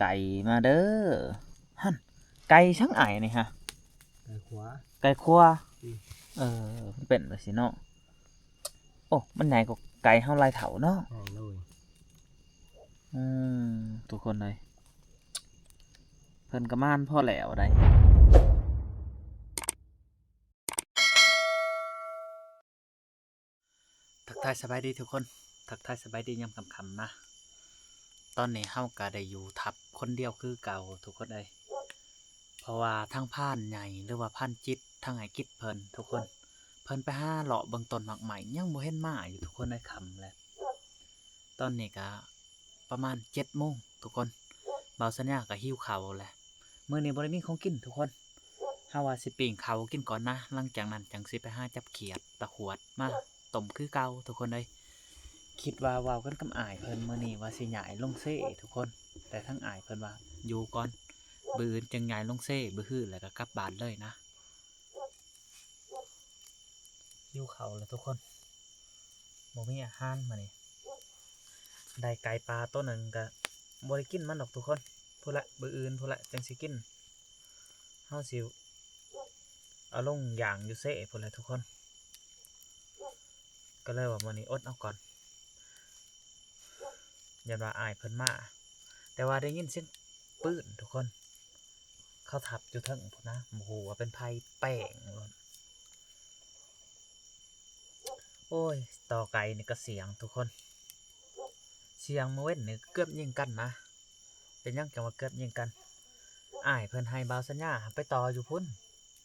ໄກ່ມາເດີ. ຫັ້ນ ໄກ່ສັງອ້າຍນີ້ຫະ? ໄກ່ຂວາ ໄກ່ຂວາ. ອືມ ເອີ ມັນເປັນແບບຊີ້ເນາະ. ໂອ້ ມັນໃຫຍ່ກວ່າໄກ່ເຮົາຫຼາຍເທົ່າເນາະ. ໃຫຍ່ເລີຍ. ອືມ ທຸກຄົນເອີຍ ເພິ່ນກໍມານພໍແລ້ວໃດ. ທັກທາຍສະບາຍດີທຸກຄົນ, ທັກທາຍສະບາຍດີຍາມຄ່ຳໆນະ. ຕອນນີ້ເຮົາກໍໄດ້ຢູ່ຖ້ຳຄົນດຽວຄືເກົ່າທຸກຄົນເອີຍ. ເພາະວ່າທາງພານໃຫຍ່ ຫຼືວ່າພານຈິດ ທາງອ້າຍກິດເພິ່ນທຸກຄົນ ເພິ່ນໄປຫາເລາະເບິ່ງຕົ້ນໝາກໄມ້ ຍັງບໍ່ເຫັນມາຢູ່ທຸກຄົນເອີຍ. ຄ່ຳແລ້ວ ຕອນນີ້ກະປະມານເຈັດໂມງທຸກຄົນ, ບ່າວສັນຍາກະຫິວເຂົ້າແຫຼະ. ມື້ນີ້ບໍ່ໄດ້ມີຂອງກິນທຸກຄົນ, ເຮົາວ່າຊິປີ້ງເຂົ້າກິນກ່ອນນະ, ຫຼັງຈາກນັ້ນຈັ່ງຊິໄປຫາຈັບຂຽດຕະຂວດມາຕົ້ມຄືເກົ່າທຸກຄົນເອີຍ. ຄິດວ່າເວົ້າກັນກັບອ້າຍເພິ່ນມື້ນີ້ວ່າຊິຍ້າຍລົງເຊທຸກຄົນ, ແຕ່ທາງອ້າຍເພິ່ນວ່າຢູ່ກ່ອນ, ມື້ອື່ນຈຶ່ງຍ້າຍລົງເຊ, ມື້ຮືແລ້ວກໍກັບບ້ານເລີຍນະ. ຫິວເຂົ້າແລ້ວທຸກຄົນ, ບໍ່ມີອາຫານມື້ນີ້. ໄດ້ໄກ່ປ່າໂຕໜຶ່ງກໍບໍ່ໄດ້ກິນມັນດອກທຸກຄົນ, ພຸ້ນລະ ມື້ອື່ນພຸ້ນລະຈັ່ງຊິກິນ. ເຮົາຊິເອົາລົງຍ່າງຢູ່ເຊພຸ້ນແຫຼະທຸກຄົນ, ກໍເລີຍວ່າມື້ນີ້ອົດເອົາກ່ອນ. ຢ້ານວ່າອ້າຍເພິ່ນມາ, ແຕ່ວ່າໄດ້ຍິນສຽງປືນທຸກຄົນ, ເຂົາທັບຢູ່ເທິງພຸ້ນນະ, ບໍ່ຮູ້ວ່າເປັນໃຜ, ແປ້ງໂລດ. ໂອ້ຍ ຕໍ່ໄກ່ນີ້ກໍສ່ຽງທຸກຄົນ, ສ່ຽງມື້ເວັນນີ້ເກືອບຍິງກັນນະ. ເປັນຫຍັງຈັ່ງວ່າເກືອບຍິງກັນ? ອ້າຍເພິ່ນໃຫ້ບ່າວສັນຍາໄປຕໍ່ຢູ່ພຸ້ນ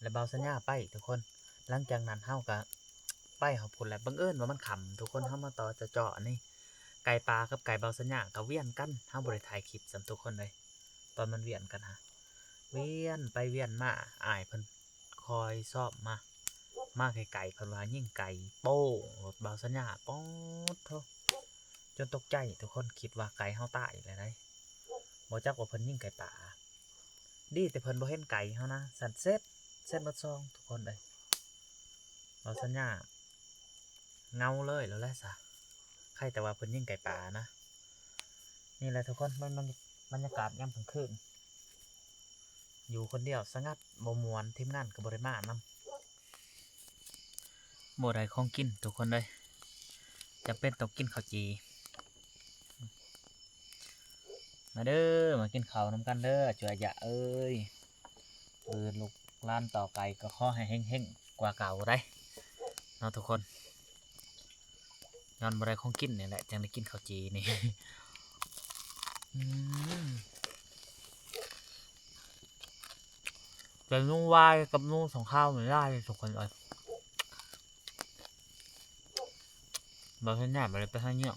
ແລະ ບ່າວສັນຍາໄປທຸກຄົນ. ຫຼັງຈາກນັ້ນເຮົາກໍໄປຮອດພຸ້ນແຫຼະ, ບັງເອີນວ່າມັນຄ່ຳທຸກຄົນ, ເຮົາມາຕໍ່ເຈາະໆນີ້. ໄກ່ປ່າກັບໄກ່ບ່າວສັນຍາກໍວຽນກັນ, ເຮົາບໍ່ໄດ້ຖ່າຍຄລິບຊ້ຳທຸກຄົນເລີຍ. ຕອນມັນວຽນກັນຫະ ວຽນໄປວຽນມາ, ອ້າຍເພິ່ນ ຄ່ອຍຊອມມາ, ມາໃກ້ໆ ເພິ່ນວ່າຍິງໄກ່ໂປ້ງໂລດ ບ່າວສັນຍາ, ປອດໂທ້ ຈົນຕົກໃຈທຸກຄົນ, ຄິດວ່າໄກ່ເຮົາຕາຍແລ້ວໃດ໋, ບໍ່ຈັກວ່າເພິ່ນຍິງໄກ່ປ່າ. ດີແຕ່ເພິ່ນບໍ່ເຫັນໄກ່ເຮົານະ, ຊັ້ນເສັດ ເສັດໝົດຊອງທຸກຄົນເອີຍ. ບ່າວສັນຍາເຫງົາເລີຍແລ້ວແຫຼະຊະ, ໃຄແຕ່ວ່າເພິ່ນຍິງໄກ່ປ່ານະ. ນີ້ແຫຼະທຸກຄົນ ມັນ ມັນ ບັນຍາກາດຍາມກາງຄືນ ຢູ່ຄົນດຽວສະຫງັດ ບໍ່ມ່ວນ, ທີມງານກໍບໍ່ໄດ້ມານຳ. ບໍ່ໄດ້ຂອງກິນທຸກຄົນເອີຍ, ຈຳເປັນຕ້ອງກິນເຂົ້າຈີ່. ມາເດີ ມາກິນເຂົ້ານຳກັນເດີ ຈຸອາຍະເອີຍ. ເອີ ລູກຫຼານຕໍ່ໄກ່ກໍຂໍໃຫ້ເຮັງໆກວ່າເກົ່າໄດ໋ເນາະທຸກຄົນ. ຍ້ອນບໍ່ໄດ້ຂອງກິນນີ້ແຫຼະ ຈັ່ງໄດ້ກິນເຂົ້າຈີ່ນີ້. ອືມ ແຕ່ໜູວາຍກັບໜູສອງຄາວນີ້ຫຼາຍທຸກຄົນເອີຍ. ບໍ່ເຮັດຫຍັງ ບໍ່ໄດ້ໄປຫາຫຍັງ.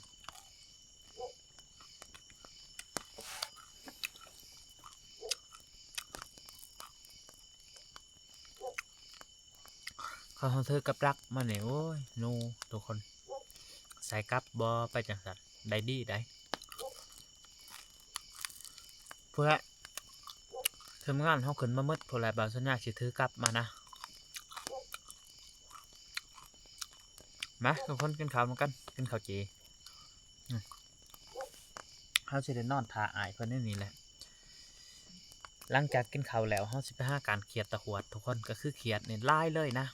ຄັນເຮົາຖືກັບດັກມານີ້ ໂອ້ຍ ໜູທຸກຄົນ ໃສ່ກັບບໍ່ໄປຈັ່ງຊັ້ນ ໄດ້ດີໄດ໋. ພຸ້ນແຫຼະ ທີມງານເຮົາຂຶ້ນມາໝົດພຸ້ນແຫຼະ, ບ່າວສັນຍາຊິຖືກັບມານະ. ມາທຸກຄົນ ກິນເຂົ້ານຳກັນ ກິນເຂົ້າຈີ່. ອືມ ເຮົາຊິໄດ້ນອນຖ້າອ້າຍເພິ່ນຢູ່ນີ້ແຫຼະ. ຫຼັງຈາກກິນເຂົ້າແລ້ວ ເຮົາຊິໄປຫາການຂຽດຕະຂວດທຸກຄົນ, ກໍຄືຂຽດນີ້ຫຼາຍເລີຍນະ.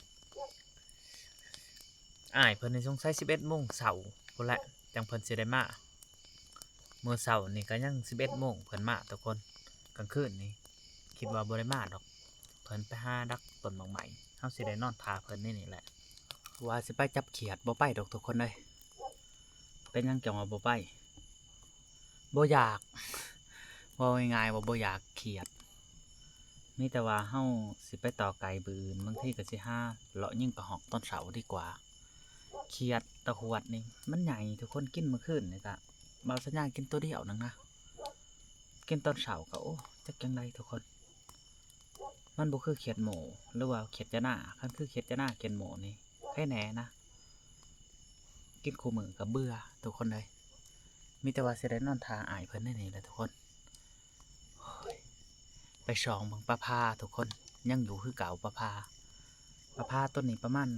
ອ້າຍເພິ່ນນີ້ສົງໄສສິບເອັດໂມງເຊົ້າພຸ້ນແຫຼະ ຈັ່ງເພິ່ນຊິໄດ້ມາ. ມື້ເຊົ້ານີ້ກໍຍັງສິບເອັດໂມງເພິ່ນມາທຸກຄົນ, ກາງຄືນນີ້ຄິດວ່າບໍ່ໄດ້ມາດອກ. ເພິ່ນໄປຫາດັກຕົ້ນໝາກໄມ້, ເຮົາຊິໄດ້ນອນຖ້າເພິ່ນໃນນີ້ແຫຼະ. ວ່າຊິໄປຈັບຂຽດ ບໍ່ໄປດອກທຸກຄົນເອີຍ, ເປັນຫຍັງຈັ່ງວ່າບໍ່ໄປ? ບໍ່ຢາກ, ເວົ້າງ່າຍໆວ່າບໍ່ຢາກຂຽດ. ມີແຕ່ວ່າເຮົາຊິໄປຕໍ່ໄກ່ມື້ອື່ນ, ບາງທີກໍຊິຫາເລາະຍິງປາຮອກຕອນເຊົ້າດີກວ່າ. ຂຽດຕະຂວດນີ້ມັນໃຫຍ່ທຸກຄົນ, ກິນມື້ຄືນນີ້ກະ ບ່າວສັນຍາກິນໂຕດຽວໜຶ່ງນະ. ກິນຕອນເຊົ້າກໍ ໂອ້ ຈັກຈັ່ງໃດທຸກຄົນ, ມັນບໍ່ຄືຂຽດໝູ່ ຫຼືວ່າຂຽດຈະໜ້າ. ຄັນຄືຂຽດຈະໜ້າ ຂຽດໝູ່ນີ້ ໃຜແນ່ນະ, ກິນຄູ່ມື້ກໍເບື່ອທຸກຄົນເອີຍ. ມີແຕ່ວ່າຊິໄດ້ນອນຖ້າອ້າຍເພິ່ນໃນນີ້ແຫຼະທຸກຄົນ. ໂອ້ຍ ໄປສ່ອງເບິ່ງປາພາທຸກຄົນ, ຍັງຢູ່ຄືເກົ່າປາພາ. ປາພາຕົວນີ້ປະມານ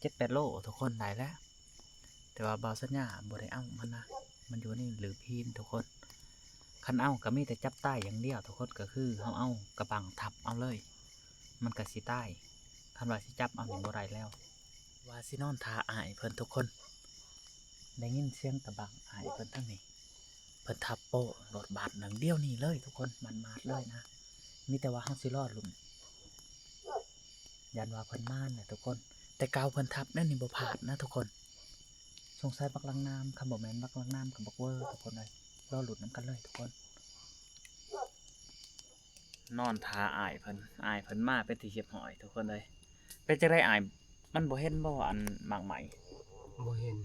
ເຈັດແປດໂລທຸກຄົນ, ໄດ້ແລ້ວ. ແຕ່ວ່າບ່າວສັນຍາບໍ່ໄດ້ເອົາມັນນະ, ມັນຢູ່ໃນຫຼືພີນທຸກຄົນ. ຄັນເອົາກໍມີແຕ່ຈັບຕາຍຢ່າງດຽວທຸກຄົນ, ກໍຄືເຮົາເອົາກະບັງທັບເອົາເລີຍ ມັນກໍຊິຕາຍ, ຄັນວ່າຊິຈັບເອົານີ້ບໍ່ໄດ້ແລ້ວ. ວ່າຊິນອນຖ້າອ້າຍເພິ່ນທຸກຄົນ, ໄດ້ຍິນສຽງກະບັງອ້າຍເພິ່ນທາງນີ້ ເພິ່ນທັບໂປ້ລົດບາດໜຶ່ງດຽວນີ້ເລີຍທຸກຄົນ, ໝາດໆເລີຍນະ. ມີແຕ່ວ່າເຮົາຊິລໍລຸ້ນ ຢ້ານວ່າເພິ່ນມານແຫຼະທຸກຄົນ. ແຕ່ເກົ່າເພິ່ນທັບແນວນີ້ບໍ່ພາດນະທຸກຄົນ. ສົງໄສບັກຫຼັງນ້ຳ, ຄັນບໍ່ແມ່ນບັກຫຼັງນ້ຳກໍບັກເວີທຸກຄົນເອີຍ. ລໍລຸ້ນນຳກັນເລີຍທຸກຄົນ. ນອນຖ້າອ້າຍເພິ່ນ, ອ້າຍເພິ່ນມາເປັນທີ່ຮຽບຮ້ອຍທຸກຄົນເອີຍ. ເປັນຈັ່ງໃດອ້າຍ, ມັນບໍ່ເຫັນບໍ່ ອັນໝາກໄມ້? ບໍ່ເຫັນ.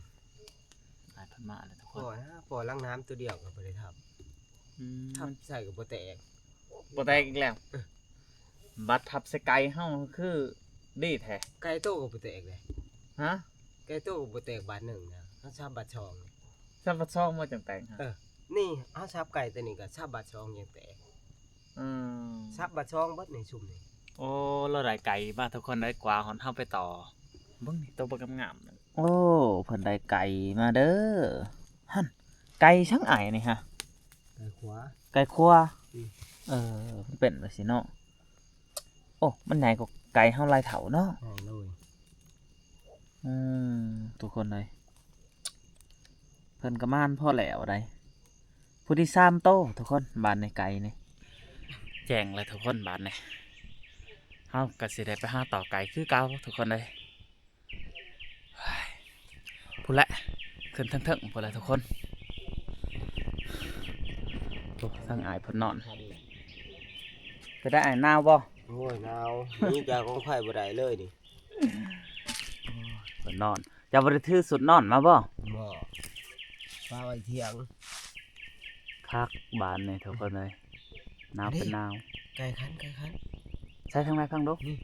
ອ້າຍເພິ່ນມາແລ້ວທຸກຄົນ. ພໍນະ, ພໍຫຼັງນ້ຳຕົວດຽວກໍບໍ່ໄດ້ທັບ. ອືມ. ທັບໃສ່ກໍບໍ່ແຕກ. ບໍ່ແຕກອີກແລ້ວ. ເອີ. ບັດທັບໃສ່ໄກ່ເຮົາຄືດີແທ້. ໄກ່ໂຕກໍບໍ່ແຕກເດ້. ຮະ? ໄກ່ໂຕກໍບໍ່ແຕກບາດໜຶ່ງນະ, ເຮົາສັບບາດສອງ. ສັບບາດສອງບໍ່ຈັ່ງແຕກ? ຮະ? ເອີ. ນີ້ເຮົາສັບໄກ່ຕົວນີ້ກໍສັບບາດສອງຍັງແຕກ. ອືມ. ສັບບາດສອງເບິດໃນຊຸມນີ້. ໂອ້ ລາວໄດ້ໄກ່ມາທຸກຄົນເອີຍ, ກວ່າຮອດເຮົາໄປຕໍ່. ເບິ່ງນີ້ ໂຕບັກງາມໆ. ໂອ້ ເພິ່ນໄດ້ໄກ່ມາເດີ. ຫັ້ນ ໄກ່ສັງອ້າຍນີ້ຮະ? ໄກ່ຂວາ. ໄກ່ຂວາ. ອືມ. ເອີ ມັນເປັນແບບຊີ້ເນາະ. ໂອ້ ມັນໃຫຍ່ກວ່າໄກ່ເຮົາຫຼາຍເທົ່າເນາະ. ໃຫຍ່ເລີຍ. ອືມ ທຸກຄົນເອີຍ, ເພິ່ນກໍມານພໍແລ້ວໃດ໋. ຜູ້ທີ່ສາມໂຕທຸກຄົນ, ບາດນີ້ໄກ່ນີ້. ແຈ້ງແລ້ວທຸກຄົນ, ບາດນີ້ເຮົາກໍຊິໄດ້ໄປຫາຕໍ່ໄກ່ຄືເກົ່າທຸກຄົນເອີຍ. ພຸ້ນແຫຼະ ຂຶ້ນເທິງໆ ພຸ້ນແຫຼະທຸກຄົນ. ໂອ້ ທາງອ້າຍເພິ່ນນອນ. ເປັນໃດອ້າຍ ໜາວບໍ່? ໂອ້ຍ ໜາວ, ໜີຈາກກອງໄຟບໍ່ໄດ້ເລີຍນີ້. ເພິ່ນນອນ. ເຈົ້າບໍ່ໄດ້ຖືຊຸດນອນມາບໍ່? ບໍ່, ປະໄວ້ຖຽງ. ຄັກບາດນີ້ທຸກຄົນເອີຍ. ໜາວເປັນໜາວ. ໄກ່ຂັນ ໄກ່ຂັນ. ໃສ່ທາງໃດຟັງດູ. ນີ້.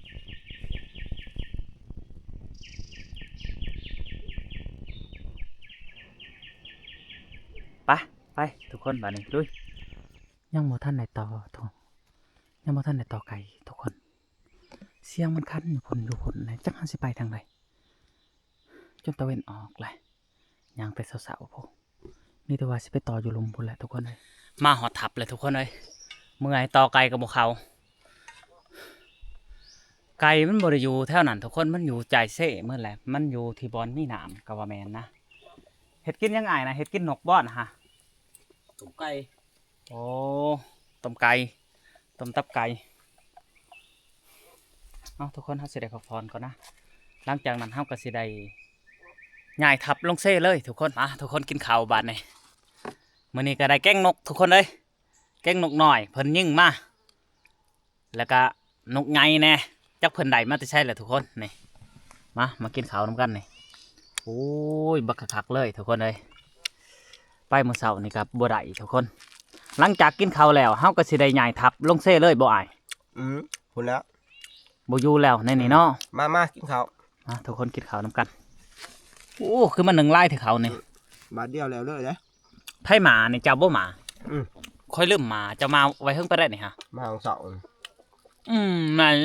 ໄປ ໄປທຸກຄົນ, ບາດນີ້ລຸຍ. ຍັງບໍ່ທັນໄດ້ຕໍ່ທຸກ, ຍັງບໍ່ທັນໄດ້ຕໍ່ໄກ່ທຸກຄົນ. ສຽງມັນຂັນຢູ່ພຸ້ນ ຢູ່ພຸ້ນແຫຼະ, ຈັກເຮົາຊິໄປທາງໃດ. ຈົນຕາເວັນອອກແຫຼະ. ຍ່າງແຕ່ເຊົ້າໆ ພຸ້ນ, ມີແຕ່ວ່າຊິໄປຕໍ່ຢູ່ລຸ່ມພຸ້ນແຫຼະທຸກຄົນເອີຍ. ມາຮອດທັບແລ້ວທຸກຄົນເອີຍ, ເມື່ອຍ, ຕໍ່ໄກ່ກໍບໍ່ເຂົ້າ. ໄກ່ມັນບໍ່ໄດ້ຢູ່ແຖວນັ້ນທຸກຄົນ, ມັນຢູ່ຈາຍເຊໝົດແຫຼະ, ມັນຢູ່ທີ່ບ່ອນມີນ້ຳກໍວ່າແມ່ນນະ. ເຮັດກິນຫຍັງອ້າຍນະ? ເຮັດກິນນົກບໍ່ນະ? ຕົ້ມໄກ່. ໂອ້ ຕົ້ມໄກ່ ຕົ້ມຕັບໄກ່. ເອົາ ທຸກຄົນ ເຮົາຊິໄດ້ພັກຜ່ອນກ່ອນນະ, ຫຼັງຈາກນັ້ນເຮົາກໍຊິໄດ້ຍ້າຍທັບລົງເຊເລີຍທຸກຄົນ. ມາ ທຸກຄົນ ກິນເຂົ້າບາດນີ້. ມື້ນີ້ກໍໄດ້ແກງນົກທຸກຄົນເອີຍ, ແກງນົກນ້ອຍເພິ່ນຍິງມາ. ແລ້ວກະນົກໃຫຍ່ແດ່, ຈັກເພິ່ນໄດ້ມາແຕ່ໃສແຫຼະທຸກຄົນ. ນີ້ ມາ ມາກິນເຂົ້ານຳກັນນີ້. ໂອ້ຍ ບັກຄັກໆ ເລີຍທຸກຄົນເອີຍ, ໄປມື້ເຊົ້ານີ້ກໍບໍ່ໄດ້ທຸກຄົນ. ຫຼັງຈາກກິນເຂົ້າແລ້ວ ເຮົາກໍຊິໄດ້ຍ້າຍທັບລົງເຊເລີຍບໍ່ອ້າຍ? ອືມ ພຸ້ນແຫຼະ, ບໍ່ຢູ່ແລ້ວໃນນີ້ເນາະ. ມາ ມາກິນເຂົ້າ. ມາ ທຸກຄົນ ກິນເຂົ້ານຳກັນ. ໂອ້ ຄືມັນໜຶ້ງຫຼາຍແທ້ເຂົ້ານີ້. ບາດດຽວແລ້ວເລີຍເດ້. ໃຜໝານີ້ ເຈົ້າບໍ່ໝາ? ອືມ ຂ້ອຍລືມໝາ, ເຈົ້າມາໄວເຫິງປານໃດນີ້ຫະ? ມາຫວ່າງເຊົ້າ. ອືມ ແມ່ນ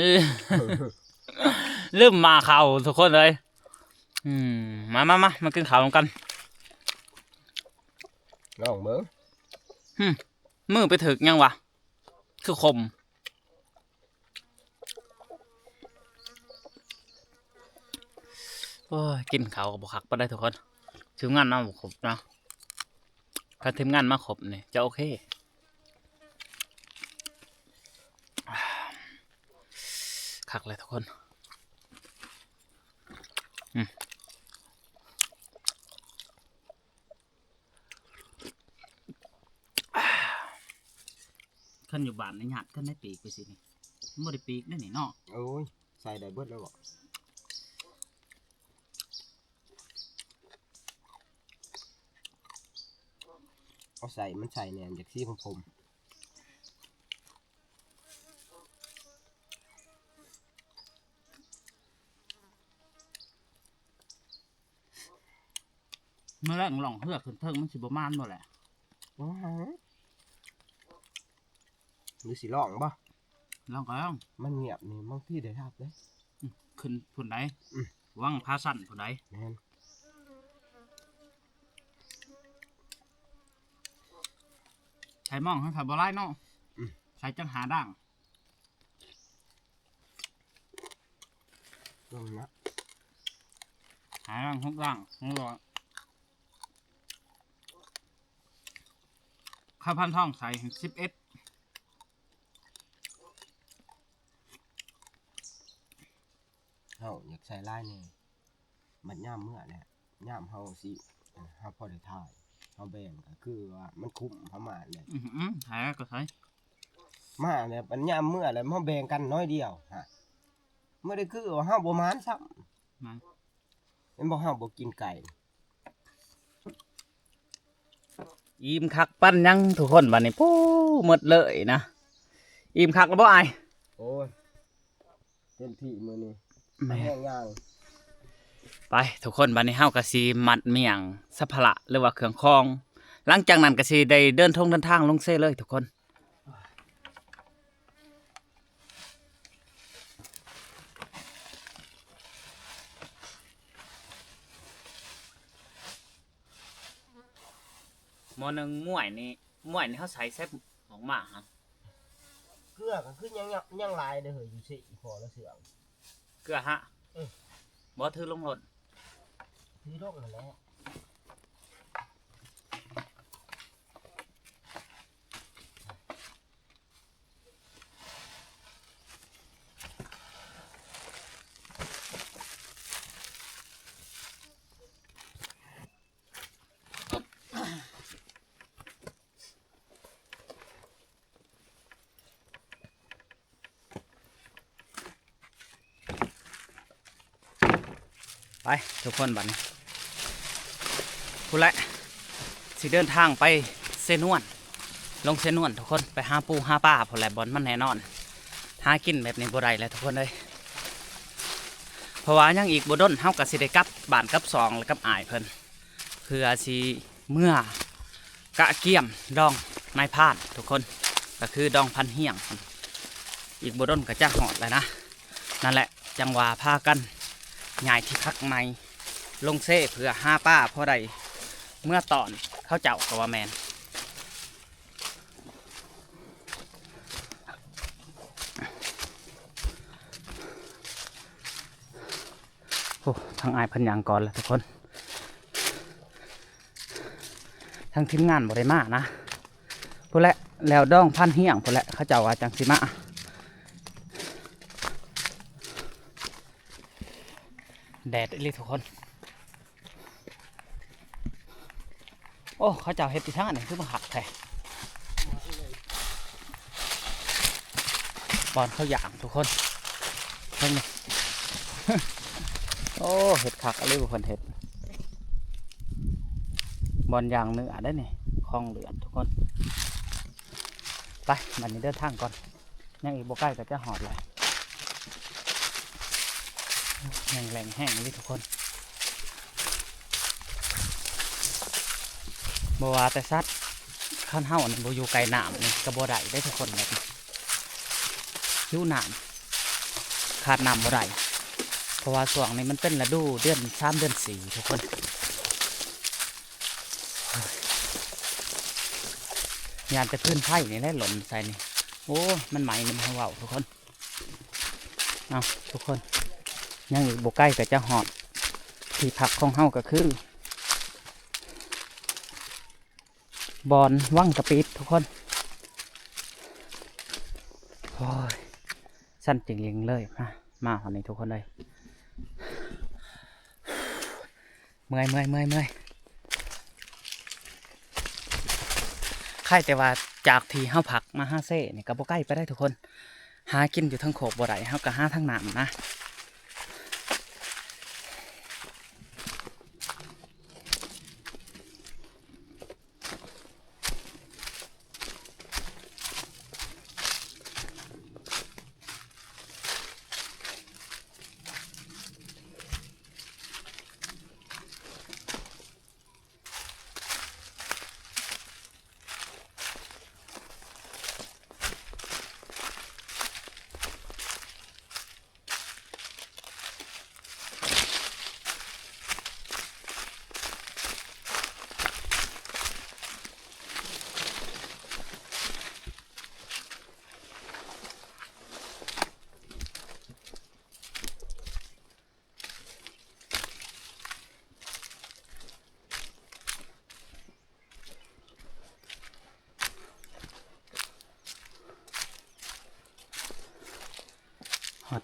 ລືມໝາເຂົ້າທຸກຄົນເອີຍ. ອືມ ມາ ມາ ມາ ມາກິນເຂົ້ານຳກັນ. ລອງເບິ່ງ. ຫື ມືໄປຖືກຫຍັງວະ ຄືຄົມ. ໂອ້ຍ ກິນເຂົ້າກໍບໍ່ຄັກປານໃດທຸກຄົນ, ທີມງານມາບໍ່ຄົບເນາະ. ຖ້າທີມງານມາຄົບນີ້ຈະໂອເຄ. ຄັກເລີຍທຸກຄົນ. ອືມ ຄັນຢູ່ບ້ານນີ້ຍາດກັນໄດ້ປີກໄປຊີ້ນີ້, ມັນບໍ່ໄດ້ປີກເດ້ນີ້ເນາະ. ໂອ້ຍ ໃສ່ໄດ້ເບິດແລ້ວເບາະ. ເອົາໃສ່ ມັນໃສ່ແໜ້ນ ຢາກສີຂົມໆ. ມື້ແລງລ່ອງເຮືອຂຶ້ນເທິງ ມັນຊິບໍ່ມານບໍ່ແຫຼະ? ໂອ້ຍ ຫຼືຊິລອງບໍ່? ລອງກໍລອງ. ມັນງຽບນີ້ ບາງທີໄດ້ຮັບເດ້. ອືມ ຂຶ້ນພຸ້ນໃດ? ອືມ ຫວັງຜາຊັນພຸ້ນໃດ? ແມ່ນ. ໃສ່ໝ້ອງ ໃສ່ບໍ່ຫຼາຍເນາະ. ອືມ ໃສ່ຈັກຫ້າດ່າງ ລົງນະ ຫ້າດ່າງ ຫົກດ່າງ ຫົກດ່າງ. ຂ້າວພັນທອງໃສ່ສິບເອັດ. ເຮົາຢາກໃສ່ຫຼາຍແດ່ ບັດຍາມເມືອແຫຼະ ຍາມເຮົາຊິ ເຮົາພໍໄດ້ຖ່າຍ ເຮົາແບ່ງກໍຄືວ່າມັນຄຸ້ມເຮົາມາແຫຼະ. ອືມ ອືມ ຖ່າຍກໍໃສ່ ມາແລ້ວ ບັດຍາມເມືອແລ້ວ ມາແບ່ງກັນໜ້ອຍດຽວ ຮະ ບໍ່ໄດ້ຄືວ່າເຮົາບໍ່ໝານຊ້ຳ ໝານ ແມ່ນບໍ່ ເຮົາບໍ່ກິນໄກ່. ອີ່ມຄັກປານຫຍັງທຸກຄົນ ບັດນີ້ ປູ້ ໝົດເລີຍນະ. ອີ່ມຄັກແລ້ວບໍ່ອ້າຍ? ໂອ້ຍ ເຕັມທີ່ມື້ນີ້ ແມ່ນ ແຮງຍ່າງ. ໄປທຸກຄົນ ບັດນີ້ເຮົາກໍຊິມັດມ້ຽງສຳພາລະ ຫຼືວ່າເຄື່ອງຂອງ ຫຼັງຈາກນັ້ນກໍຊິໄດ້ເດີນທົ່ງເດີນທາງລົງເຊເລີຍທຸກຄົນ. ໝໍ້ໜຶ່ງ ໝ້ວຍນີ້ ໝ້ວຍນີ້ເຮົາໃສ່ໃສ່ອອກມາຫັ້ນ ເກືອກໍຄືຍັງ ຍັງຫຼາຍເດ້ເຮີ້ຍ ຢູ່ເຊອີ່ພໍ່ລະເຊື່ອງ ເກືອຫະ. ເອີ ບໍ່ ຖືລົງໂລດ ຖືລົງຫັ້ນແຫຼະ. ໄປທຸກຄົນ ບັດນີ້ ພຸ້ນແຫຼະ ຊິເດີນທາງໄປເຊນວນ ລົງເຊນວນທຸກຄົນ ໄປຫາປູຫາປາພຸ້ນແຫຼະ ບ່ອນມັນແນ່ນອນ. ຫາກິນແບບນີ້ບໍ່ໄດ້ແລ້ວທຸກຄົນເອີຍ ເພາະວ່າຍັງອີກບໍ່ດົນ ເຮົາກໍຊິໄດ້ກັບບ້ານກັບຊ່ອງ ແລະ ກັບອ້າຍເພິ່ນ ເພື່ອຊິເມືອກະກຽມດອງນາຍພານທຸກຄົນ ກໍຄືດອງພັນຮຽງ. ອີກບໍ່ດົນກໍຈະຮອດແລ້ວນະ. ນັ້ນແຫຼະ ຈັ່ງວ່າພາກັນຍ້າຍທີ່ພັກໃໝ່ລົງເຊ ເພື່ອຫາປາພໍໄດ້ເມືອຕ້ອນເຂົາເຈົ້າກໍວ່າແມ່ນ. ໂອ້ ທາງອ້າຍເພິ່ນຍ່າງກ່ອນແລ້ວທຸກຄົນ ທາງທີມງານບໍ່ໄດ້ມານະ ພຸ້ນແຫຼະ ແລ້ວດອງພັນຮຽງພຸ້ນແຫຼະ ເຂົາເຈົ້າວ່າຈັ່ງຊິມາ. ແດດອີ່ຫຼີທຸກຄົນ. ໂອ້ ເຂົາເຈົ້າເຮັດອີ່ຫຍັງອັນນີ້ ຄືມາຄັກແທ້ ບ່ອນເຂົາຍ່າງທຸກຄົນ ເບິ່ງນີ້. ໂອ້ ເຮັດຄັກອີ່ຫຼີເພິ່ນເຮັດ ບ່ອນຍ່າງເນື້ອໄດ໋ນີ້ ຄອງເລືອດທຸກຄົນ. ໄປ ບັດນີ້ເດີນທາງກ່ອນ ຍັງອີກບໍ່ໄກກໍຈະຮອດແລ້ວ. ແຫ້ງແລ້ງແຮງເລີຍທຸກຄົນ ບໍ່ວ່າແຕ່ສັດ ຄັນເຮົານີ້ບໍ່ຢູ່ໃກ້ນ້ຳນີ້ກໍບໍ່ໄດ້ເດ້ທຸກຄົນ ແບບນີ້ ຫິວນ້ຳ ຂາດນ້ຳບໍ່ໄດ້ ເພາະວ່າຊ່ວງນີ້ມັນເປັນລະດູເດືອນສາມເດືອນສີ່ທຸກຄົນ. ຢ້ານແຕ່ຟືນໄຟນີ້ແຫຼະຫຼົ່ນໃສ່ນີ້ ໂອ້ຍ ມັນໄໝ້ນຳເຮົາເວົ້າທຸກຄົນ. ເອົາທຸກຄົນ ຍັງອີກບໍ່ໄກກໍຈະຮອດທີ່ພັກຂອງເຮົາ ກໍຄືບ່ອນວັງກະປິດທຸກຄົນ. ໂອ້ຍ ຊັ້ນຈິງເລີຍ ມາ ມາຮອດນີ້ທຸກຄົນເອີຍ. ເມື່ອຍ ເມື່ອຍ ເມື່ອຍ ເມື່ອຍ. ໄຄແຕ່ວ່າຈາກທີ່ເຮົາພັກມາຫາເຊນີ້ກໍບໍ່ໄກປານໃດທຸກຄົນ ຫາກິນຢູ່ເທິງໂຄກບໍ່ໄດ້ ເຮົາກໍຫາທາງນ້ຳນະ.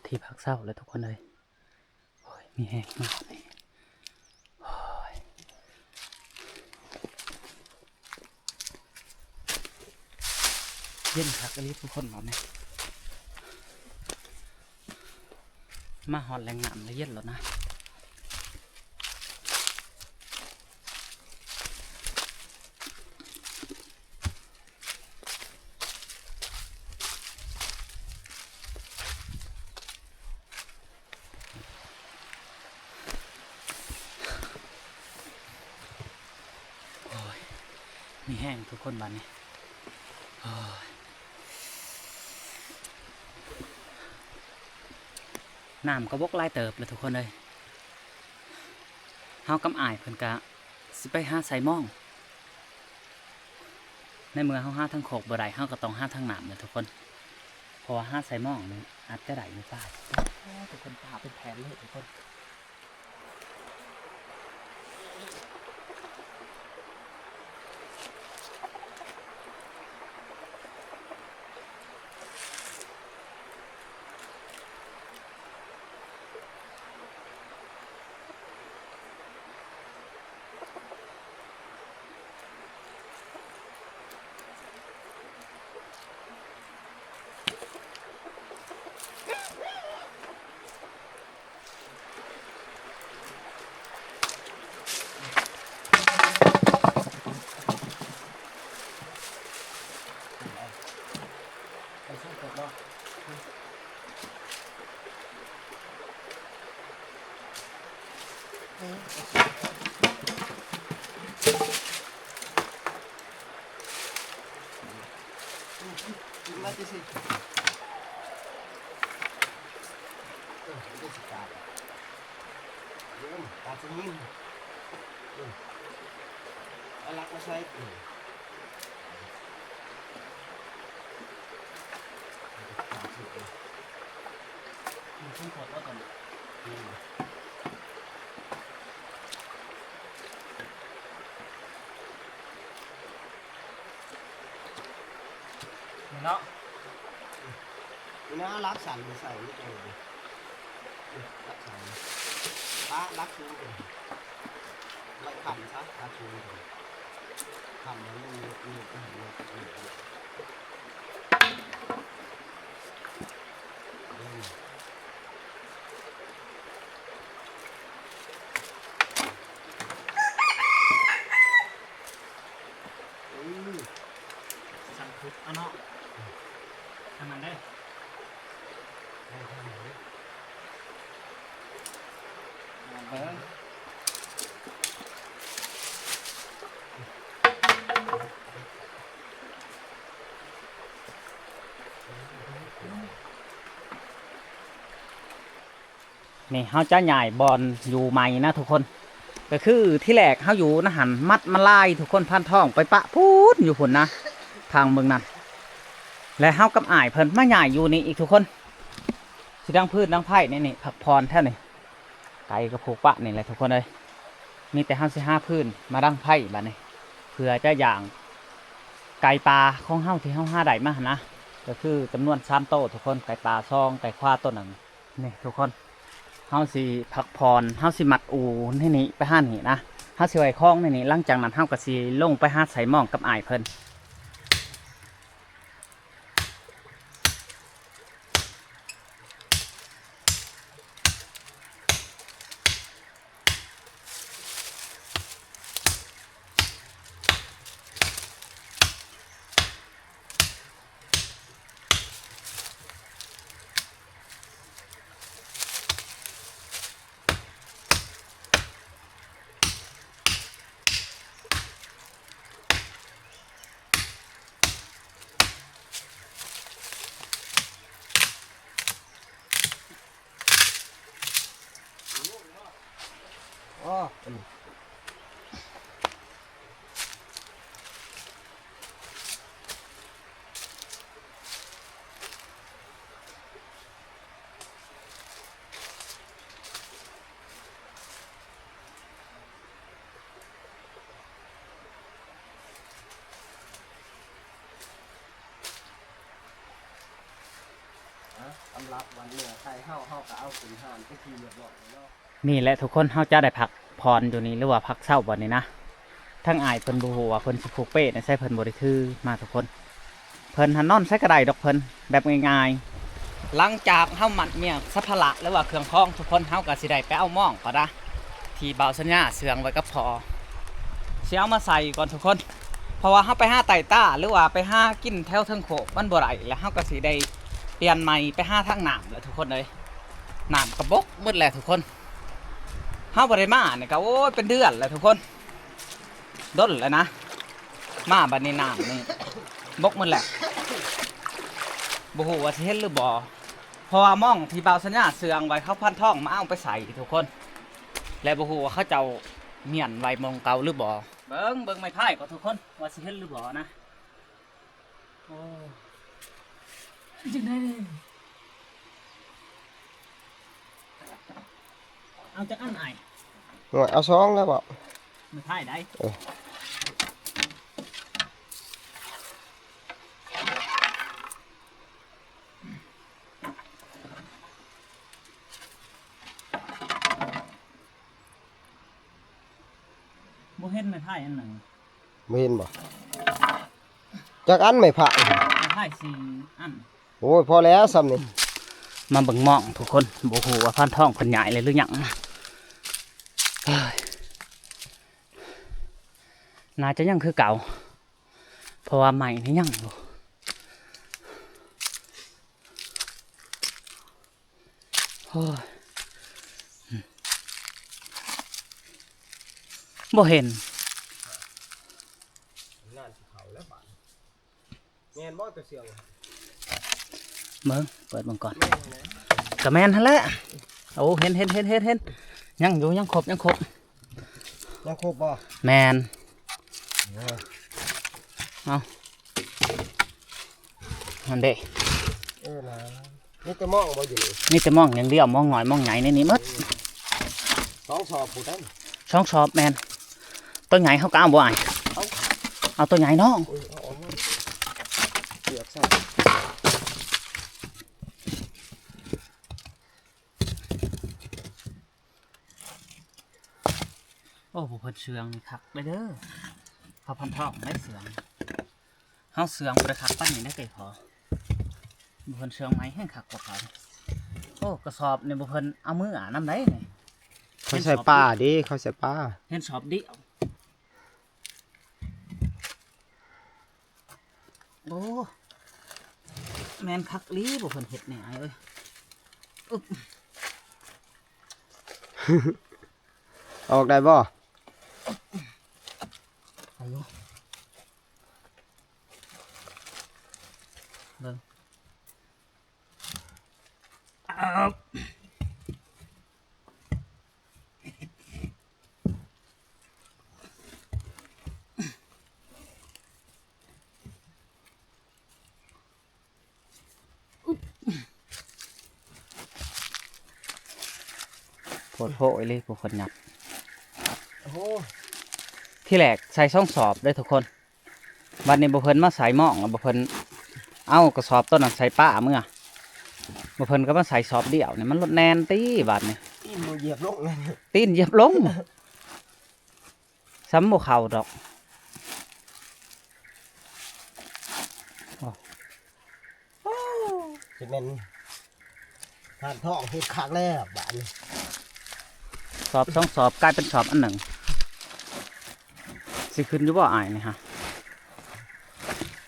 ທີ່ພັກເຊົາແລ້ວທຸກຄົນເອີຍ. ໂອ້ຍ ມີແຮງມາກນີ້ ໂອ້ຍ ເຢັນຄັກອີ່ຫຼີທຸກຄົນ ບາດນີ້ ມາຮອດແຫຼ່ງນ້ຳແລ້ວເຢັນໂລດນະ. ໂອ້ຍ ມີແຮງທຸກຄົນບາດນີ້ ໂອ້ຍ ນ້ຳກໍບົກຫຼາຍເຕີບແລ້ວທຸກຄົນເອີຍ. ເຮົາກັບອ້າຍເພິ່ນກະຊິໄປຫາໃສ່ມອງ ໃນເມື່ອເຮົາຫາທາງໂຄກບໍ່ໄດ້ ເຮົາກໍຕ້ອງຫາທາງນ້ຳແຫຼະທຸກຄົນ ເພາະວ່າຫາໃສ່ມອງນີ້ອາດຈະໄດ້ຢູ່ປາ. ໂອ້ ທຸກຄົນ ປາເປັນແຜ່ນເລີຍທຸກຄົນ. ເອີ ມັນຊິກາດ ເອີ ກາດຊິຍິງ ເອີ ເອົາຫຼັກມາໃສ່ ເອີ ກາດຊິ ເອີ ມັນຄົງໂພດບໍ່ຕົນ ອືມ ນີ້ເນາະ ນີ້ນະ ຫຼັກສັ້ນໄປໃສ່ນີ້ ຫຼັກສັ້ນ ປະຫຼັກສູງໄປ ໄວ້ຄ້ຳຊະ ຫຼັກສູງໄປ ຄ້ຳໃຫ້ມັນເງືອກໆ ເງືອກໆ ເງືອກໆ ເອີ. ອື ສັ່ງຄຸດເອົາເນາະ ອັນນັ້ນເດ້ ໄດ້ທາງໃດ ເບິ່ງ ນີ້ເຮົາຈະຍ້າຍບ່ອນຢູ່ໃໝ່ນະທຸກຄົນ ກໍຄືທີ່ແລກເຮົາຢູ່ນະຫັ້ນ ມັດມາລາຍທຸກຄົນ ພານທອງໄປປະພຸ້ນຢູ່ພຸ້ນນະ ທາງເບິ່ງນັ້ນ ແລະເຮົາກັບອ້າຍເພິ່ນມາຍ້າຍຢູ່ນີ້ອີກທຸກຄົນ ຊິດັງຟືນດັງໄຟໃນນີ້ ພັກຜ່ອນແຖວນີ້ ໄກ່ກໍຜູກປະນີ້ແຫຼະທຸກຄົນເອີຍ ມີແຕ່ເຮົາຊິຫາຟືນມາດັງໄຟບາດນີ້ ເພື່ອຈະຍ່າງໄກ່ປ່າຂອງເຮົາທີ່ເຮົາຫາໄດ້ມາຫັ້ນນະ ກໍຄືຈຳນວນສາມໂຕທຸກຄົນ ໄກ່ປ່າສອງ ໄກ່ຂວາໂຕໜຶ່ງ. ນີ້ທຸກຄົນ ເຮົາຊິພັກຜ່ອນ ເຮົາຊິມັດອູ່ໃນນີ້ໄປຫານີ້ນະ ເຮົາຊິໄວ້ຂອງໃນນີ້ ຫຼັງຈາກນັ້ນເຮົາກໍຊິລົງໄປຫາໃສ່ມອງກັບອ້າຍເພິ່ນ. ອໍ ອັນນີ້ ສຳລັບ ວັນເມື່ອໄກ່ເຮົາ ເຮົາກໍເອົາຂຶ້ນຮ້ານເປັນທີ່ຮຽບຮ້ອຍແລ້ວເນາະ. ນີ້ແຫຼະທຸກຄົນ ເຮົາຈະໄດ້ພັກຜ່ອນຢູ່ນີ້ ຫຼືວ່າພັກເຊົາບ່ອນນີ້ນະ. ທາງອ້າຍເພິ່ນບໍ່ຮູ້ວ່າເພິ່ນຊິຜູກເປ້ນໃສ ເພິ່ນບໍ່ໄດ້ຖືມາທຸກຄົນ. ເພິ່ນຫັ້ນນອນໃສກໍໄດ້ດອກ ເພິ່ນແບບງ່າຍໆ. ຫຼັງຈາກເຮົາມັດມ້ຽງສຳພາລະ ຫຼືວ່າເຄື່ອງຂອງທຸກຄົນ ເຮົາກໍຊິໄດ້ໄປເອົາມອງກ່ອນນະ ທີ່ບ່າວສັນຍາເຊື່ອງໄວ້ກັບພໍ່ ຊິເອົາມາໃສ່ກ່ອນທຸກຄົນ. ເພາະວ່າເຮົາໄປຫາໄຕ່ຕາ ຫຼືວ່າໄປຫາກິນແຖວເທິງໂຄກມັນບໍ່ໄດ້ ແລ້ວເຮົາກໍຊິໄດ້ປ່ຽນໃໝ່ໄປຫາທາງນ້ຳແຫຼະທຸກຄົນເອີຍ. ນ້ຳກໍບົກໝົດແຫຼະທຸກຄົນ ເຮົາບໍ່ໄດ້ມານີ້ກໍ ໂອ້ຍ ເປັນເດືອນແລ້ວທຸກຄົນ ດົນແລ້ວນະ. ມາບັດນີ້ນ້ຳນີ້ບົກໝົດແຫຼະ ບໍ່ຮູ້ວ່າຊິເຫັນຫຼືບໍ່ ເພາະວ່າມອງທີ່ບ່າວສັນຍາເຊື່ອງໄວ້ ເຂົາພັນທອງມາເອົາໄປໃສ່ທຸກຄົນ ແລະບໍ່ຮູ້ວ່າເຂົາເຈົ້າມ້ຽນໄວ້ໝ່ອງເກົ່າຫຼືບໍ່. ເບິ່ງ ເບິ່ງໄມ້ພາຍກ່ອນທຸກຄົນ ວ່າຊິເຫັນຫຼືບໍ່ນະ. ໂອ້ ຈັ່ງໃດນີ້ ເອົາຈັກອັນອ້າຍ? ໂອ້ຍ ເອົາສອງແລ້ວເບາະ ໄມ້ພາຍໃດ. ເອີ ບໍ່ເຫັນໄມ້ພາຍອັນໜຶ່ງ. ບໍ່ເຫັນບໍ່? ຈັກອັນໄມ້ພາຍ? ໄມ້ພາຍສີ່ອັນ. ໂອ້ຍ ພໍແລ້ວສ່ຳນີ້. ມາເບິ່ງມອງທຸກຄົນ ບໍ່ຮູ້ວ່າພັນທອງເພິ່ນຍ້າຍແລ້ວຫຼືຍັງ. ເຮີ້ຍ ໜ້າຈະຍັງຄືເກົ່າ ເພາະວ່າໄມ້ນີ້ຍັງຢູ່. ໂອ້ຍ ບໍ່ເຫັນ. ນານຊິເຂົ້າແລ້ວບາດນີ້ ແມ່ນບໍ່ຕົວເຊື່ອງ? ເບິ່ງ ເປີດເບິ່ງກ່ອນ. ກໍແມ່ນຫັ້ນແຫຼະ. ໂອ້ ເຫັນ ເຫັນ ຍັງຢູ່ ຍັງຄົບ ຍັງຄົບ. ຍັງຄົບບໍ່? ແມ່ນ. ເອີ ເອົາ ຫັ້ນເດ້. ເອີນະ ມີແຕ່ມອງບໍ່ຢູ່ນີ້? ມີແຕ່ມອງຢ່າງດຽວ ມອງນ້ອຍມອງໃຫຍ່ໃນນີ້ໝົດ. ສອງສອບພຸ້ນໄດ໋. ສອງສອບແມ່ນ. ຕົວໃຫຍ່ເຮົາກໍເອົາບໍ່ອ້າຍ? ເອົາ ເອົາຕົວໃຫຍ່ເນາະ. ເອີ ເອົາອອກມາ ເລືອກໃສ່. ໂອ້ ຜູ້ເພິ່ນເຊື່ອງນີ້ຄັກເດີ ເຂົາພັນທອງໄດ້ເຊື່ອງ. ເຮົາເຊື່ອງບໍ່ໄດ້ຄັກປານນີ້ນະໄກ່ພໍ. ຜູ້ເພິ່ນເຊື່ອງໃໝ່ແຮ່ງຄັກກວ່າເຂົາ. ໂອ້ ກະສອບນີ້ຜູ້ເພິ່ນເອົາມືອານຳໄດ໋ນີ້. ເຂົາໃສ່ປາເດ້ ເຂົາໃສ່ປາ. ເຫັນສອບດຽວ. ໂອ້ ແມ່ນຄັກອີ່ຫຼີບໍ່ເພິ່ນເຮັດນີ້ອ້າຍເອີຍ. ອຶບ ອອກໄດ້ບໍ່? ໄດ້ຢູ່ ເບິ່ງ. ໂພດໂພອີ່ຫຼີຜູ້ຄົນຫຍັບ. ໂອ້ ທີແລກໃສ່ສອງສອບເດີທຸກຄົນ. ບັດນີ້ບໍ່ເພິ່ນມາໃສ່ມອງ ແລ້ວບໍ່ເພິ່ນເອົາກະສອບໂຕນັ້ນໃສ່ປາເມືອ ບໍ່ເພິ່ນກໍມາໃສ່ສອບດຽວນີ້ ມັນລົດແໜ້ນຕິບາດນີ້. ຕີນບໍ່ຢຽບລົງ ຕີນຢຽບລົງ ຊ້ຳບໍ່ເຂົ້າດອກ. ໂອ້ ຊິແມ່ນທ່ານທອງເຮັດຄັກແລ້ວບາດນີ້. ສອບສອງສອບກາຍເປັນສອບອັນໜຶ່ງ ຊິຂຶ້ນຢູ່ບໍ່ອ້າຍນີ້ຮະ?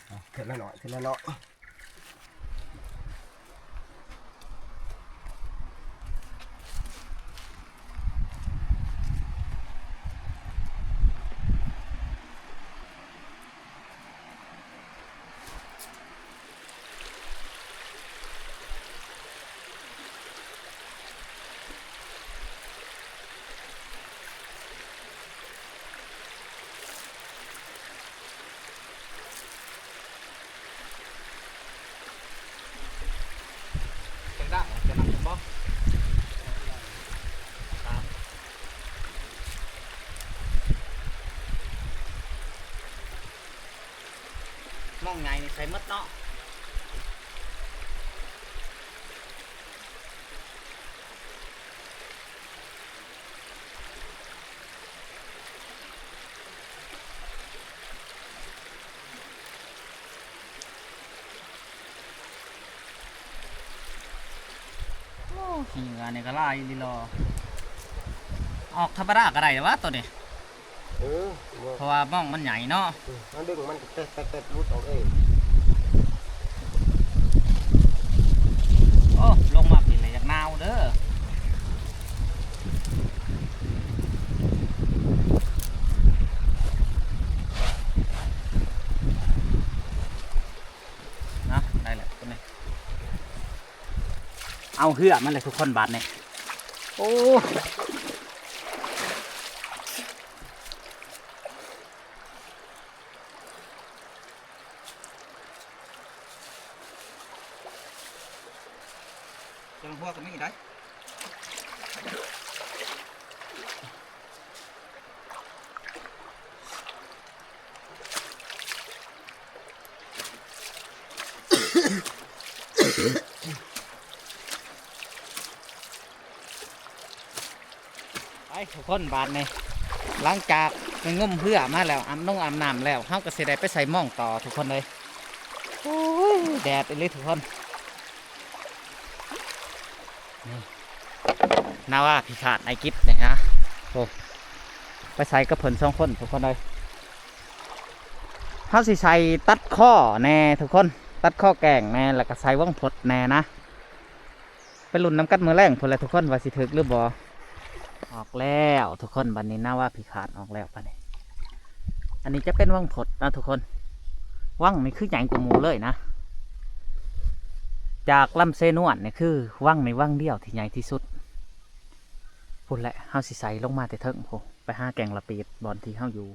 ເອົາ ເທື່ອລະໜ້ອຍ ເທື່ອລະໜ້ອຍ. ມອງໃຫຍ່ນີ້ໃສ່ໝົດເນາະ. ເຫຍື່ອນີ້ກໍຫຼາຍອີ່ຫຼີຫຼໍ ອອກທຳມະດາກໍໄດ້ວະໂຕນີ້. ເອີ ບໍ່ ເພາະວ່າມອງມັນໃຫຍ່ເນາະ. ອືມ ມັນດຶງມັນແຕກໆໆ ຫຼຸດອອກເອງ. ໂອ້ ລົງມາພີ້ແລ້ວຢາກໜາວເດີ. ນະ ໄດ້ແລ້ວໂຕນີ້. ເອົາເຫື່ອມາເລີຍທຸກຄົນບາດນີ້. ໂອ້ ເຄື່ອງຄົວກໍມີໄດ໋. ໄປທຸກຄົນ ບາດນີ້ ຫຼັງຈາກໄປງົມເຫື່ອມາແລ້ວ ອາບນົງອາບນ້ຳແລ້ວ ເຮົາກໍຊິໄດ້ໄປໃສ່ມອງຕໍ່ທຸກຄົນເອີຍ. ໂອ້ຍ ແດດອີ່ຫຼີທຸກຄົນ. ນີ້ ນາວາພິຄາດ ອ້າຍກິດນີ້ນະ. ໂອ້ ໄປໃສ່ກັບເພິ່ນສອງຄົນທຸກຄົນເອີຍ. ເຮົາຊິໃສ່ຕັດຄໍແດ່ທຸກຄົນ ຕັດຄໍແກ້ງແດ່ ແລ້ວກໍໃສ່ວັງພົດແດ່ນະ. ໄປລຸ້ນນຳກັນມື້ແລງພຸ້ນແຫຼະທຸກຄົນ ວ່າຊິຖືກຫຼືບໍ່. ອອກແລ້ວທຸກຄົນ ບາດນີ້ນາວາພິຄາດອອກແລ້ວບາດນີ້. ອັນນີ້ຈະເປັນວັງພົດນະທຸກຄົນ. ວັງນີ້ຄືໃຫຍ່ກວ່າໝູ່ເລີຍນະ. ຈາກລຳເຊນວນນີ້ ຄືວັງນີ້ວັງດຽວທີ່ໃຫຍ່ທີ່ສຸດ. ພຸ້ນແຫຼະ ເຮົາຊິໃສ່ລົງມາແຕ່ເທິງພຸ້ນ ໄປຫາແກ່ງລະປີດ ບ່ອນທີ່ເຮົາຢູ່.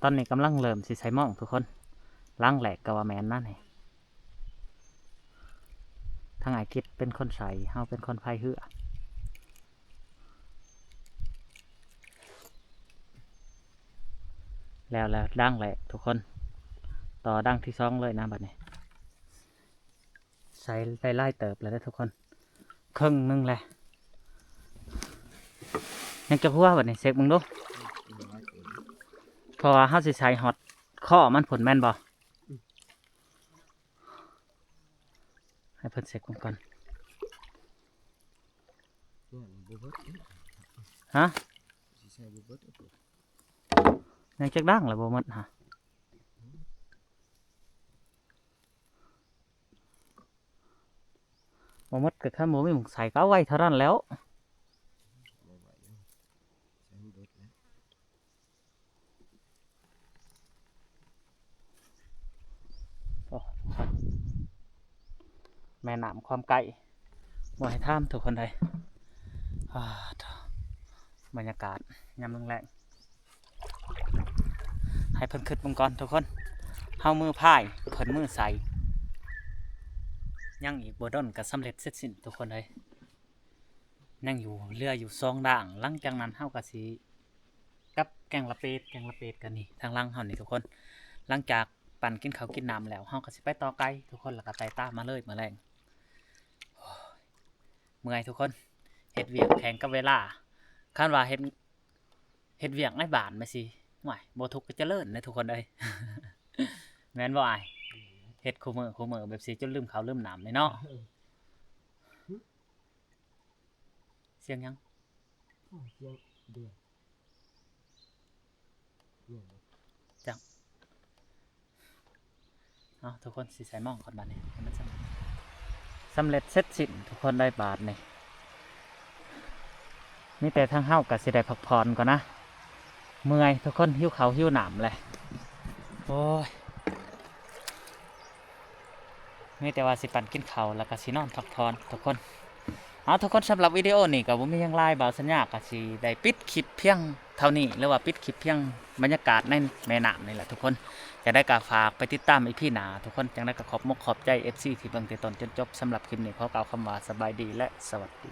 ຕອນນີ້ກຳລັງເລີ່ມຊິໃສ່ມອງທຸກຄົນ. ຫຼັງແລກກໍວ່າແມ່ນນະນີ້. ທາງອ້າຍກິດເປັນຄົນໃສ່ ເຮົາເປັນຄົນພາຍເຮືອ. ແລ້ວແລ້ວ ດັງແລກທຸກຄົນ. ຕໍ່ດັງທີສອງເລີຍນະບາດນີ້. ໃສ່ໄດ້ຫຼາຍເຕີບແລ້ວເດີທຸກຄົນ ເຄິ່ງໜຶ່ງແລ້ວ. ຍັງຈັກຫົວບາດນີ້ ເຊັກເບິ່ງດູ. ເພາະວ່າເຮົາຊິໃສ່ຮອດຄໍມັນພຸ້ນແມ່ນບໍ່? ໃຫ້ເພິ່ນເຊັກເບິ່ງກ່ອນ. ຍັງຈັກດັງລະບໍ່ໝົດຫະ? ບໍ່ໝົດກໍຄັນບໍ່ມີໝ່ອງໃສ່ກໍເອົາໄວ້ເທົ່ານັ້ນແຫຼ້ວ. ໂອ້ ແມ່ນ້ຳຄວາມໃກ້ ບໍ່ໃຫ້ຖາມທຸກຄົນເອີຍ. ອາ ບັນຍາກາດຍາມແລງໆ ໃຫ້ເພິ່ນຄຶດເບິ່ງກ່ອນທຸກຄົນ. ເຮົາມືພາຍ ເພິ່ນມືໃສ່. ຍັງອີກບໍ່ດົນກໍສຳເລັດເສັດສິ້ນທຸກຄົນເອີຍ. ຍັງຢູ່ ເຫຼືອຢູ່ສອງດາງ. ຫຼັງຈາກນັ້ນເຮົາກໍຊິກັບແກ່ງລະເປດ ແກ່ງລະເປດກໍນີ້ ທາງຫຼັງເຮົານີ້ທຸກຄົນ. ຫຼັງຈາກປັ້ນກິນເຂົ້າກິນນ້ຳແລ້ວ ເຮົາກໍຊິໄປຕໍ່ໄກ່ທຸກຄົນ ແລ້ວກໍໄຕ່ຕາມມາເລີຍມື້ແລງ. ໂອ້ຍ ເມື່ອຍທຸກຄົນ ເຮັດວຽກແຂ່ງກັບເວລາ. ຄັນວ່າເຮັດ ເຮັດວຽກໃນບ້ານແມ່ນຊິ ໂອ້ຍ ບໍ່ທຸກກໍຈະເລີນເດ້ທຸກຄົນເອີຍ. ແມ່ນບໍ່ອ້າຍ? ເຮັດຄູ່ມື້ ຄູ່ມື້ແບບຊິຈົນລືມເຂົ້າລືມນ້ຳເລີຍເນາະ. ສຽງຫຍັງ? ສຽງເດືອນ. ຈັກ. ເອົາ ທຸກຄົນ ຊິໃສ່ມອງກ່ອນບາດນີ້ ໃຫ້ມັນສຳ ສຳເລັດເສັດສິ້ນທຸກຄົນໄດ້ບາດນີ້. ມີແຕ່ທາງເຮົາກໍຊິໄດ້ພັກຜ່ອນກ່ອນນະ. ເມື່ອຍທຸກຄົນ ຫິວເຂົ້າຫິວນ້ຳແຫຼະ. ໂອ້ຍ ມີແຕ່ວ່າຊິປັ້ນກິນເຂົ້າ ແລ້ວກໍຊິນອນພັກຜ່ອນທຸກຄົນ. ເອົາ ທຸກຄົນ ສຳລັບວິດີໂອນີ້ກໍບໍ່ມີຫຍັງຫຼາຍ ບ່າວສັນຍາກໍຊິໄດ້ປິດຄລິບພຽງເທົ່ານີ້ ຫຼືວ່າປິດຄລິບພຽງບັນຍາກາດໃນແມ່ນ້ຳນີ້ແຫຼະທຸກຄົນ. ຈັ່ງໃດກໍຝາກໄປຕິດຕາມອີພີໜ້າທຸກຄົນ. ຈັ່ງໃດກໍຂອບມົກຂອບໃຈເອັຟຊີທີ່ເບິ່ງແຕ່ຕົ້ນຈົນຈົບ. ສຳລັບຄລິບນີ້ຂໍກ່າວຄຳວ່າສະບາຍດີ ແລະ ສະຫວັດດີ.